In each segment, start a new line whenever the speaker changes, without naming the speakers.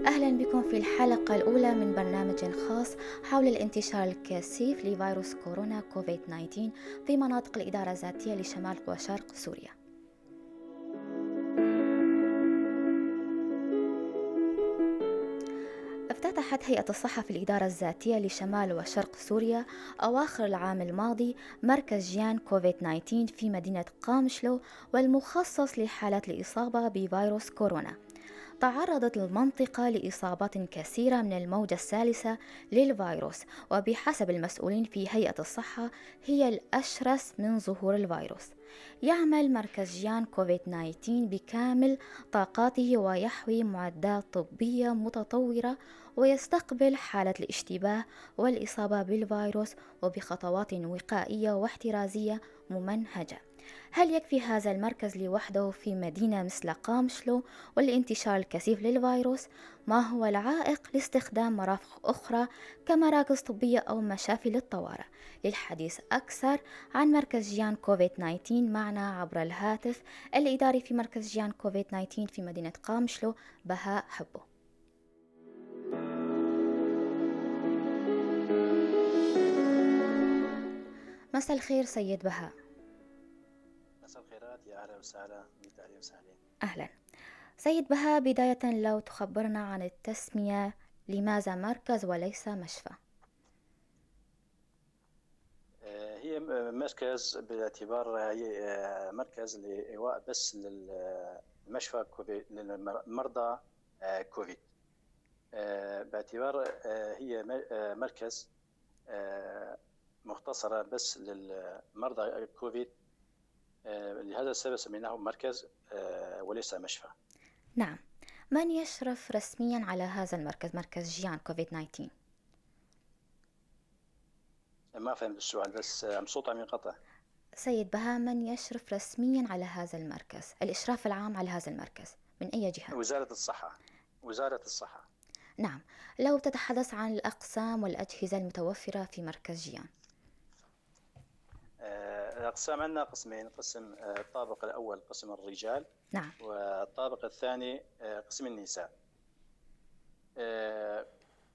أهلا بكم في الحلقة الأولى من برنامج خاص حول الانتشار الكثيف لفيروس كورونا كوفيد 19 في مناطق الإدارة الذاتية لشمال وشرق سوريا. افتتحت هيئة الصحة في الإدارة الذاتية لشمال وشرق سوريا أواخر العام الماضي مركز جيان كوفيد 19 في مدينة قامشلو، والمخصص لحالات الإصابة بفيروس كورونا. تعرضت المنطقة لإصابات كثيرة من الموجة الثالثة للفيروس، وبحسب المسؤولين في هيئة الصحة هي الأشرس من ظهور الفيروس. يعمل مركز جيان كوفيد 19 بكامل طاقاته ويحوي معدات طبية متطورة، ويستقبل حالة الاشتباه والإصابة بالفيروس وبخطوات وقائية واحترازية ممنهجة. هل يكفي هذا المركز لوحده في مدينة مثل قامشلو والانتشار الكثيف للفيروس؟ ما هو العائق لاستخدام مرافق أخرى كمراكز طبية أو مشافي للطوارئ؟ للحديث أكثر عن مركز جيان كوفيد 19 معنا عبر الهاتف الإداري في مركز جيان كوفيد 19 في مدينة قامشلو، بهاء حبو. مساء الخير سيد بهاء.
مساء الخيرات، يا أهلا وسهلا، أهلا وسهلا.
أهلا سيد بهاء، بداية لو تخبرنا عن التسمية، لماذا مركز وليس مشفى؟
هي مركز باعتبار هي مركز لإيواء بس للمشفى كوفيد، للمرضى كوفيد، باعتبار هي مركز مختصرة بس للمرضى كوفيد، لهذا السبب سميناه مركز وليس مشفى.
نعم، من يشرف رسميا على هذا المركز، مركز جيان كوفيد 19؟
ما فهمت السؤال، بس صوت عم ينقطع.
سيد بهاء، من يشرف رسميا على هذا المركز، الإشراف العام على هذا المركز من أي جهة؟
وزارة الصحة. وزارة الصحة.
نعم، لو تتحدث عن الأقسام والأجهزة المتوفرة في مركز جيان.
الأقسام عندنا قسمين، قسم الطابق الأول قسم الرجال،
نعم،
والطابق الثاني قسم النساء.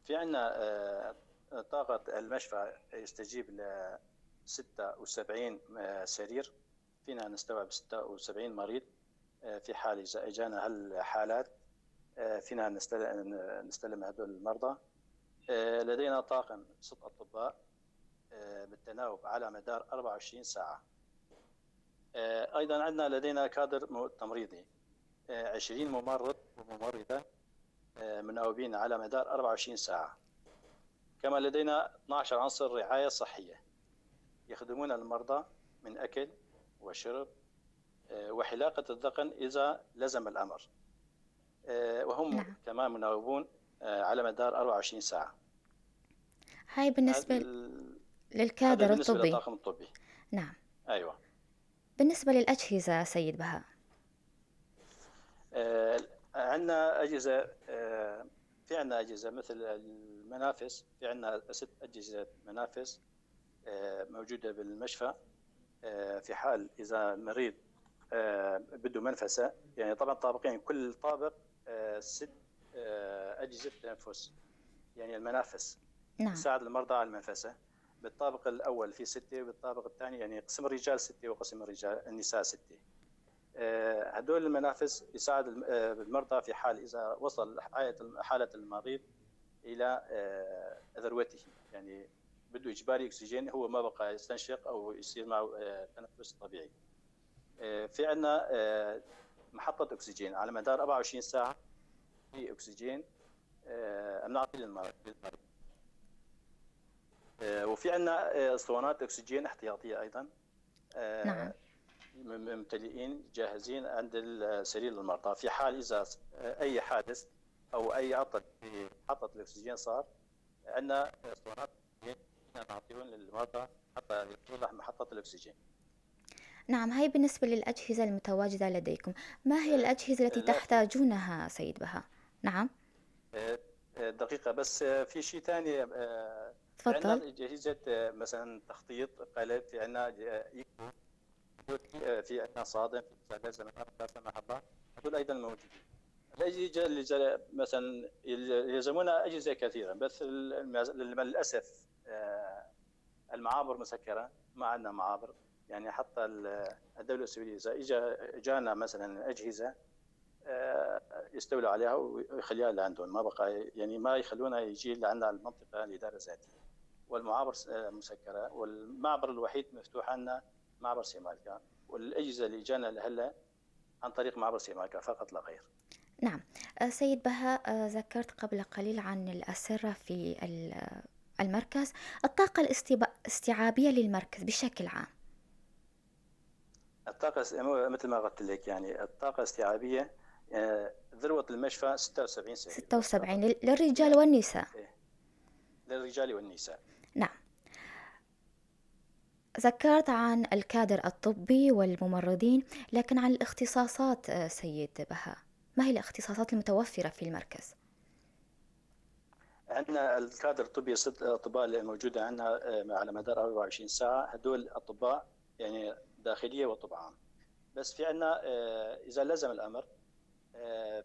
في عندنا طاقة المشفى يستجيب ل 76 سرير، فينا نستوعب 76 مريض في حال إذا إجانا هالحالات فينا نستلم هذول المرضى. لدينا طاقم 6 أطباء بالتناوب على مدار 24 ساعة. أيضا لدينا كادر تمريضي 20 ممرض وممرضة مناوبين على مدار 24 ساعة. كما لدينا 12 عنصر رعاية صحية يخدمون المرضى من أكل وشرب وحلاقة الذقن إذا لزم الأمر، وهم
نعم.
كمان مناوبون على مدار 24 ساعة.
هاي بالنسبة للكادر
هذا بالنسبة
الطبي.
للطاقم الطبي.
نعم.
أيوة.
بالنسبة للأجهزة سيد بهاء.
عندنا أجهزة، في عندنا أجهزة مثل المنافس، في عندنا 6 أجهزة منافس موجودة بالمشفى. في حال إذا مريض بده منفسة، يعني طبعا طابقين، كل طابق 6 أجهزة تنفس، يعني المنافس.
نعم.
تساعد المرضى على المنفسة. بالطابق الأول في 6، وبالطابق الثاني يعني قسم الرجال 6 وقسم النساء 6. هدول المنافس يساعد المرضى في حال إذا وصل حالة المريض إلى ذروته، يعني بده إجباري أكسجين، هو ما بقى يستنشق أو يصير معه تنفس طبيعي. في عندنا محطة أكسجين على مدار 24 ساعة، في أكسجين بنعطيه للمريض. وفي عندنا اسطوانات أكسجين احتياطية أيضا.
نعم.
ممتلئين جاهزين عند سرير المرضى في حال إذا أي حادث أو أي عطل في محطة الأكسجين صار، عندنا اسطوانات نعطيهم للمرضى حتى تصلح محطة الأكسجين.
نعم، هاي بالنسبة للأجهزة المتواجدة لديكم. ما هي الأجهزة التي تحتاجونها سيد بهاء؟ نعم.
دقيقة بس، في شيء ثاني.
تفضل.
عندنا أجهزة مثلا تخطيط قلب، في عندنا في عندنا صادم، في لا سمح الله، هذول أيضا موجودين. الأجهزة اللي مثلا يلزمونا أجهزة كثيرة، بس للأسف المعابر مسكرة، ما عندنا معابر. يعني حتى الدولة السورية إذا إجانا مثلا أجهزة يستولوا عليها ويخليها لعندهم، ما بقى يعني ما يخلونا يجي لعندنا المنطقة الإدارة الذاتية. والمعابر مسكرة، والمعبر الوحيد مفتوح عندنا معبر سيمالكا، والأجهزة اللي جانا لهلا عن طريق معبر سيمالكا فقط لا غير.
نعم. سيد بهاء، ذكرت قبل قليل عن الأسرة في المركز، الطاقة الاستيعابية للمركز بشكل عام.
الطاقة مثل ما قلت لك، يعني الطاقة الاستيعابية ذروة المشفى 76 سرير.
76 للرجال والنساء.
إيه. للرجال والنساء.
نعم. ذكرت عن الكادر الطبي والممرضين، لكن عن الاختصاصات سيد بهاء، ما هي الاختصاصات المتوفرة في المركز؟
عندنا الكادر الطبي 6 أطباء اللي موجودة عندنا على مدار 24 ساعة، هدول أطباء يعني داخلية وطب عام. بس في عندنا إذا لزم الأمر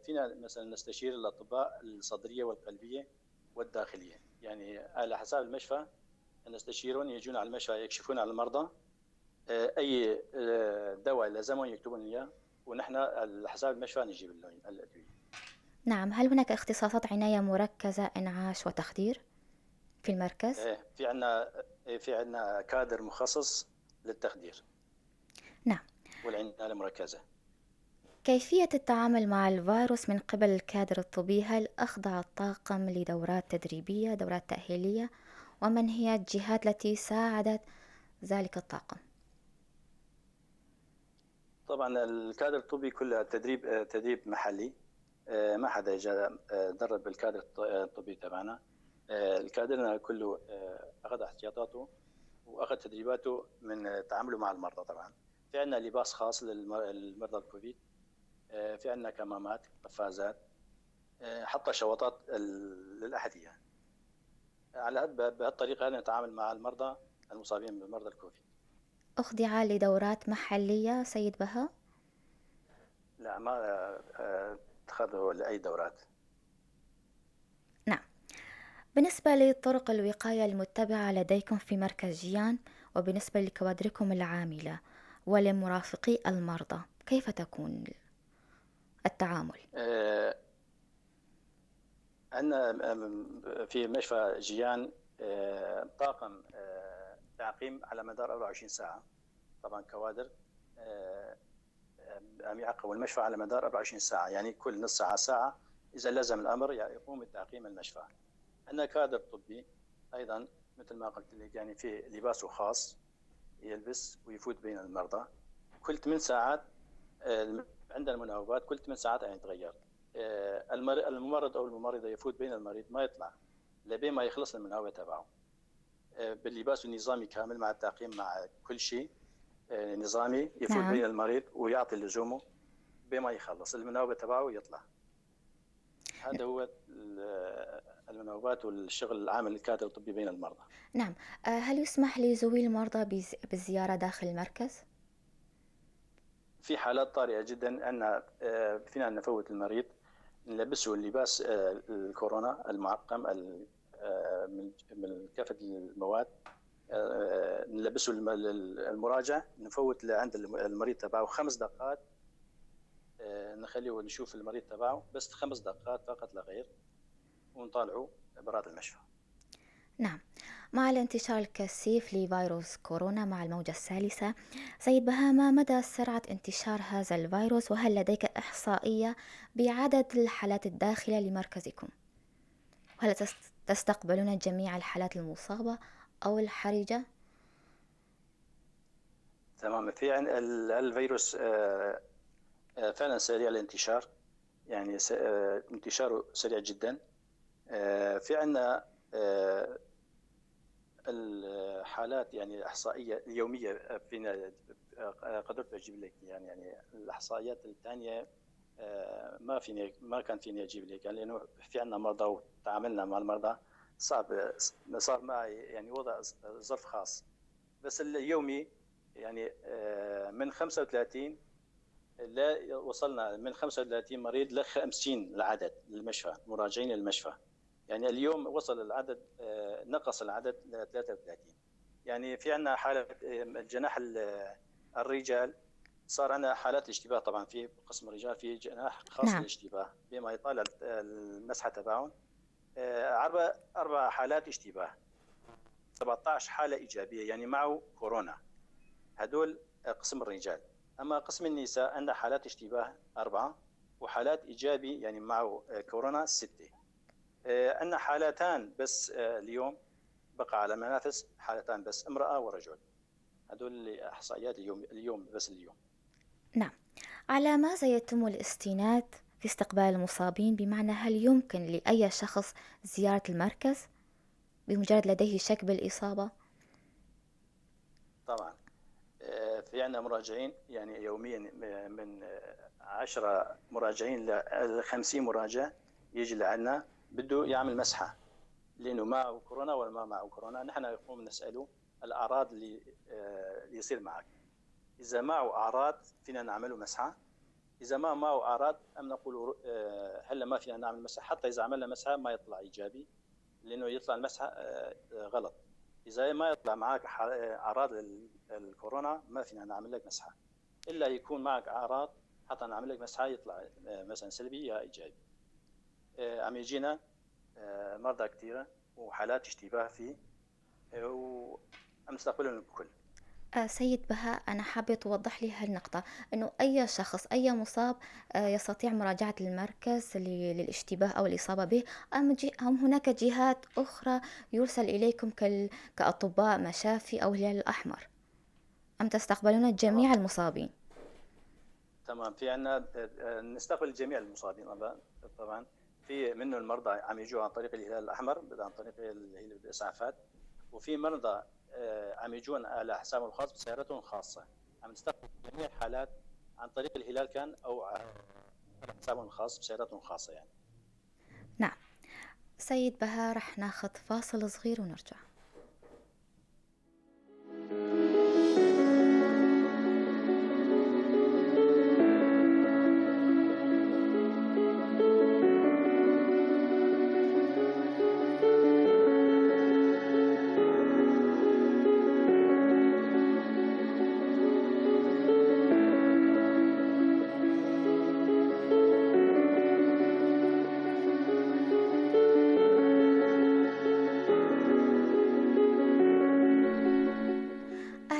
فينا مثلا نستشير الأطباء الصدرية والقلبية والداخلية، يعني على حساب المشفى نستشيرون، يجون على المشفى يكشفون على المرضى، أي دواء لازمهم يكتبون إياه، ونحن على حساب المشفى نجيب لهم الأدوية.
نعم. هل هناك اختصاصات عناية مركزة، إنعاش وتخدير في المركز؟
إيه، في عندنا كادر مخصص للتخدير.
نعم.
والعناية المركزة.
كيفية التعامل مع الفيروس من قبل الكادر الطبي؟ هل أخضع الطاقم لدورات تدريبية، دورات تأهيلية؟ ومن هي الجهات التي ساعدت ذلك الطاقم؟
طبعا الكادر الطبي كله تدريب محلي، ما حدا اجى درب الكادر الطبي تبعنا. الكادرنا كله اخذ احتياطاته واخذ تدريباته من تعامله مع المرضى. طبعا في عندنا لباس خاص للمرضى الكوفيد، في عندنا كمامات، قفازات، حتى شواطات للأحذية. على بهالطريقة نتعامل مع المرضى المصابين بمرضى الكوفيد.
أخضع لدورات محلية سيد بهاء؟
لا، ما اتخذوا لأي دورات.
نعم. بالنسبة لطرق الوقاية المتبعة لديكم في مركز جيان، وبالنسبة لكوادركم العاملة ولمرافقي المرضى، كيف تكون التعامل؟
عندنا في مشفى جيان طاقم تعقيم على مدار 24 ساعة. طبعا كوادر عم يعقموا المشفى على مدار 24 ساعة، يعني كل نص ساعة ساعة إذا لزم الأمر يقوم بتعقيم المشفى. عندنا كادر طبي أيضا مثل ما قلت لك، في لباسه خاص يلبس ويفوت بين المرضى. كل 8 ساعات، عندنا المناوبات كل 8 ساعات يتغير. الممرض أو الممرضة يفوت بين المريض ما يطلع لبين ما يخلص المناوبة تبعه، باللباس النظامي كامل مع التعقيم مع كل شيء، نظامي يفوت بين المريض ويعطي لزومه بما يخلص المناوبة تبعه يطلع. هذا هو المناوبات والشغل العام للكادر الطبي بين المرضى.
نعم. هل يسمح لذوي المرضى بالزيارة داخل المركز؟
في حالات طارئة جدا أن فينا نفوت المريض، نلبسه اللباس الكورونا المعقم من كافة المواد، نلبسه المراجع، نفوت لعند المريض تبعه 5 دقائق، نخليه نشوف المريض تبعه بس 5 دقائق فقط لا غير، ونطالعه برات المشفى.
نعم. مع الانتشار الكثيف لفيروس كورونا مع الموجة الثالثة، سيد بهاء، ما مدى سرعة انتشار هذا الفيروس، وهل لديك إحصائية بعدد الحالات الداخلة لمركزكم؟ وهل تستقبلون جميع الحالات المصابة أو الحرجة؟
تمام. في الفيروس فعلا سريع الانتشار، انتشاره سريع جدا. في عندنا الحالات الإحصائية اليومية، فينا قدرت أجيب لك الإحصائيات الثانية، ما كان فيني أجيب لك، لأنه في عندنا مرضى وتعاملنا مع المرضى، صار معي وضع ظرف خاص. بس اليومي من 35 لا وصلنا من 35 مريض ل 50 العدد للمشفى، مراجعين للمشفى. يعني اليوم وصل العدد، نقص العدد ل 33. يعني في عندنا حالة الجناح الرجال صار عندنا حالات الاشتباه، طبعا في قسم الرجال في جناح خاص للاشتباه بما يطالع المسحة تبعهم. 4 حالات اشتباه، 17 حالة إيجابية يعني معه كورونا، هدول قسم الرجال. أما قسم النساء عندنا حالات اشتباه 4 وحالات إيجابي يعني معه كورونا 6. عندنا حالتان بس اليوم بقى على منافس، حالتان بس، امرأة ورجل. هدول إحصائيات اليوم بس اليوم.
نعم. على ماذا يتم الاستناد في استقبال المصابين؟ بمعنى هل يمكن لأي شخص زيارة المركز بمجرد لديه شك بالإصابة؟
طبعا. في عندنا مراجعين يعني يوميا من 10 مراجعين ل 50 مراجع يجي لعنا بده يعمل مسحة لأنه معه كورونا ولا ما معه كورونا. نحن نقوم نسأله الأعراض اللي يصير معك، إذا معه أعراض فينا نعمله مسحة، إذا ما معه أعراض أم نقول هلا ما فينا نعمل مسحة، حتى إذا عملنا مسحة ما يطلع إيجابي لأنه يطلع المسحة غلط. إذا ما يطلع معك أعراض الكورونا ما فينا نعمل لك مسحة، إلا يكون معك أعراض حتى نعمل لك مسحة يطلع مثلا سلبي يا إيجابي. عم يجينا مرضى كثيرة وحالات اشتباه فيه، وعم نستقبلهم الكل.
سيد بهاء، أنا حابة توضح لي هالنقطة، أنه أي شخص، أي مصاب يستطيع مراجعة المركز للاشتباه أو الإصابة به، أم هناك جهات أخرى يرسل إليكم كأطباء مشافي أو الهلال الأحمر، أم تستقبلون جميع المصابين؟
تمام، في عنا، نستقبل جميع المصابين طبعا. في منه المرضى عم يجوا عن طريق الهلال الأحمر، عن طريق الإسعافات، وفي مرضى عم يجون على حسابهم الخاص بسيارتهم الخاصة. عم نستقبل جميع الحالات عن طريق الهلال كان أو على حسابهم الخاص بسيارتهم الخاصة يعني.
نعم سيد بهاء، رح ناخذ فاصل صغير ونرجع.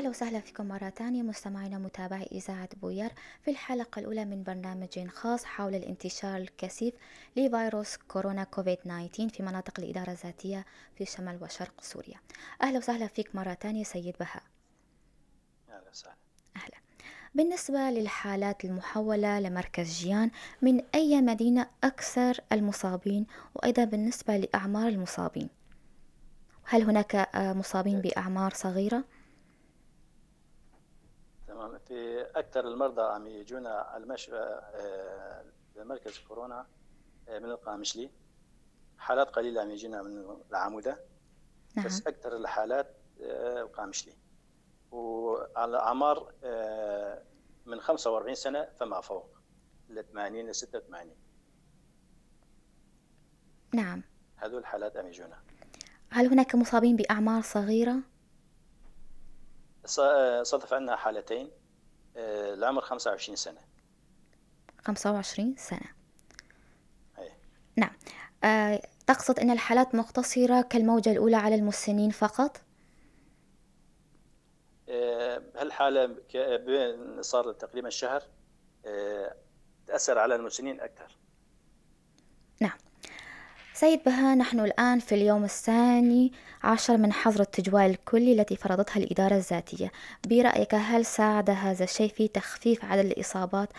وسهلا فيكم مرة تانية مستمعينا متابعي إذاعة بوير في الحلقة الأولى من برنامج خاص حول الانتشار الكثيف لفيروس كورونا كوفيد-19 في مناطق الإدارة الذاتية في شمال وشرق سوريا. أهلا وسهلا فيك مرة تانية سيد بهاء.
أهلا وسهلا.
أهلا. بالنسبة للحالات المحولة لمركز جيان، من أي مدينة أكثر المصابين؟ وأيضا بالنسبة لأعمار المصابين، هل هناك مصابين بأعمار صغيرة؟
تمام، في أكثر المرضى عم يجونا على المشفى، لمركز كورونا، من القامشلي، حالات قليلة عم يجينا من العمودة. بس أكثر الحالات القامشلي، وعلى أعمار من 45 سنة فما فوق، ل 80 ل 86. هذول الحالات عم يجونا.
هل هناك مصابين بأعمار صغيرة؟
صادف عندنا حالتين، العمر 25 سنة.
25 سنة.
أي.
نعم. تقصد أن الحالات مقتصرة كالموجة الأولى على المسنين فقط؟
هالحالة صار تقريبا شهر، تأثر على المسنين أكثر.
نعم. سيد بهاء، نحن الآن في اليوم 12 من حظر التجوال الكلي التي فرضتها الإدارة الذاتية، برأيك هل ساعد هذا الشيء في تخفيف عدد الإصابات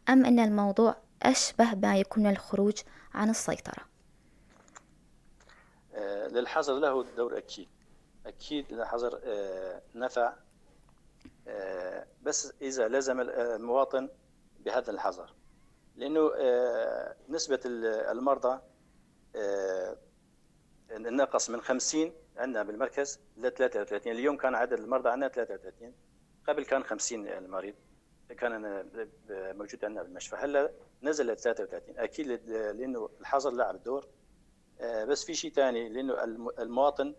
أم أن الموضوع أشبه ما يكون الخروج عن السيطرة؟
للحظر له دور أكيد، أكيد الحظر نفع، بس إذا لزم المواطن بهذا الحظر، لأنه نسبة المرضى نقص من 50 عندنا بالمركز ل 33. اليوم كان عدد المرضى عندنا 33، قبل كان 50 المريض. كان موجود عندنا بالمشفى، هلا نزل ل 33. اكيد لانه الحظر لعب دور، بس في شيء ثاني، لانه المواطن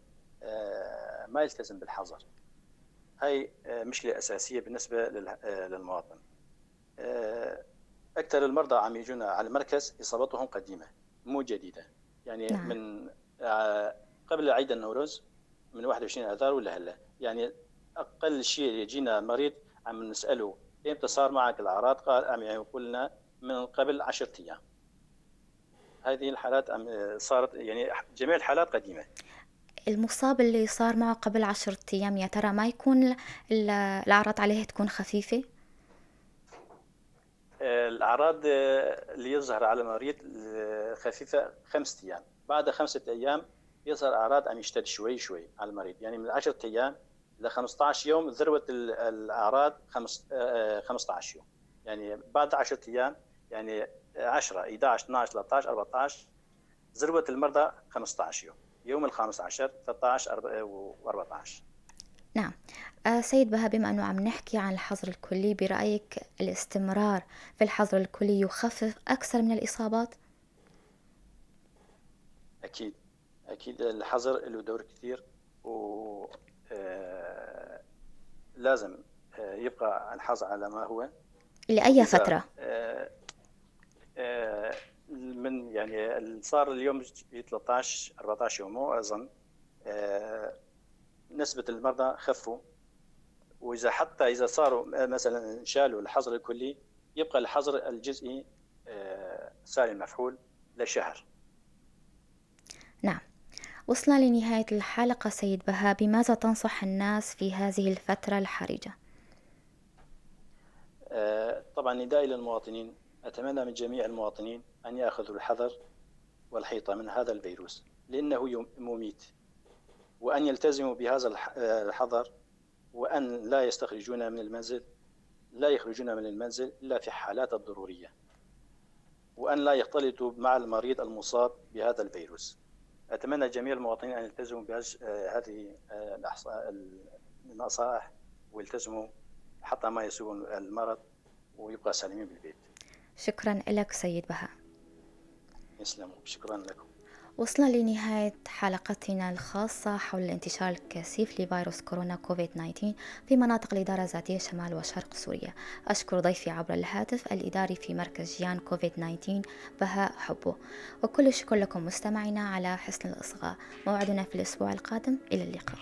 ما يلتزم بالحظر. هاي مشكلة اساسية بالنسبة للمواطن. اكثر المرضى عم يجونا على المركز اصابتهم قديمة مو جديدة، يعني نعم. من قبل عيد النوروز من 21 اذار ولا هلا، يعني اقل شيء يجينا مريض عم نساله امتى صار معك الاعراض، قال عم يقول لنا من قبل 10 ايام. هذه الحالات صارت، يعني جميع الحالات قديمة.
المصاب اللي صار معه قبل 10 ايام يا ترى ما يكون الاعراض عليه تكون خفيفة؟
الاعراض اللي يظهر على المريض خفيفة 5 ايام، بعد 5 ايام يظهر اعراض عم يشتد شوي شوي على المريض، يعني من 10 ايام ل 15 يوم ذروة الاعراض 15 يوم، يعني بعد 10 ايام يعني 10 11 12 13 14 ذروة المرضى 15 يوم، يوم الخامس عشر 13 و14.
نعم. سيد بهاء، بما أنه عم نحكي عن الحظر الكلي، برأيك الاستمرار في الحظر الكلي يخفف أكثر من الإصابات؟
أكيد أكيد الحظر له دور كثير، و لازم يبقى الحظر على ما هو.
لأي فترة؟
من يعني صار اليوم 13 14 يوم أظن، نسبة المرضى خفوا، وإذا حتى إذا صاروا مثلا شالوا الحظر الكلي يبقى الحظر الجزئي ساري المفعول لشهر.
نعم. وصلنا لنهاية الحلقة سيد بهاء، بماذا تنصح الناس في هذه الفترة الحرجة؟
طبعا ندائي للمواطنين، أتمنى من جميع المواطنين أن يأخذوا الحذر والحيطة من هذا الفيروس لأنه مميت، وأن يلتزموا بهذا الحذر، وأن لا يستخرجون من المنزل، لا يخرجون من المنزل إلا في حالات الضرورية، وأن لا يختلطوا مع المريض المصاب بهذا الفيروس. أتمنى جميع المواطنين أن يلتزموا بهذه النصائح ويلتزموا حتى ما يصيبهم المرض ويبقى سالمين بالبيت.
شكرا لك سيد بهاء.
يسلموا، شكرا لكم.
وصلنا لنهاية حلقتنا الخاصة حول الانتشار الكثيف لفيروس كورونا كوفيد-19 في مناطق الإدارة الذاتية شمال وشرق سوريا. أشكر ضيفي عبر الهاتف الإداري في مركز جيان كوفيد-19 بهاء حبو، وكل الشكر لكم مستمعينا على حسن الإصغاء. موعدنا في الأسبوع القادم، إلى اللقاء.